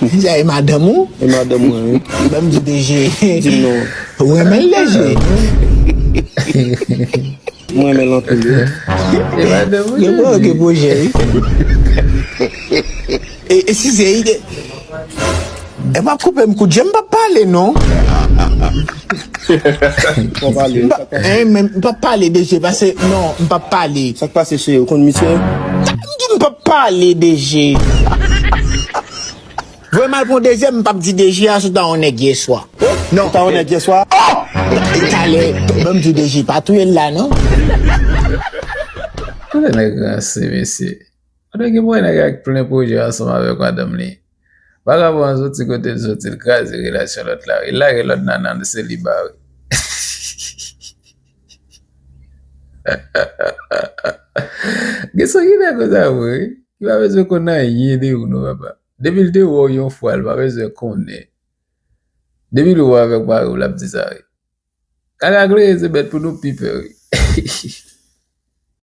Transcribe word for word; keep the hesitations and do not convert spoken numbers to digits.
Deja e madanm ou? E madanm mwen, wi. Ban m di DG. Di m non. Ou renmen l, DG? Mwen renmen l anpil, wi. E madanm ou, Gen bon, DG? Gen pwojè, wi. E, e si se ide. E pa koupe m kout je, m pa pale, non. Ou pa pale, M pa, sa k pase? Hein, men m pa pale, DG, pase, non, m pa pale. Sa k pase, cheri? Ou konn misye? Sa m di, m pa pale, DG. Voye m al pran dezyèm, m p ap di DG a, sou ta yon nèg yèswa. Non. Ou ta yon nèg yèswa? Oh! E talè, ban m di DG, pa touye l la, non. Kote nèg ranse, mesye? Kote gen mwen nèg ak plen pwojè ansanm avèk madanm li? Vagabon an soti kote l soti, l kraze relasyon lòt la, wi. L lage lòt nana nan seliba, wi. Gen sa ki nèg konsa vre, wi. Ki pa bezwen konn anyen de ou, non, papa. Depi l te wè w yon fwa, l pa bezwen konnen. Depi l wè w avèk mari w, l ap di sa, wi. Kaka klere se bèt pou nou pi pè, wi.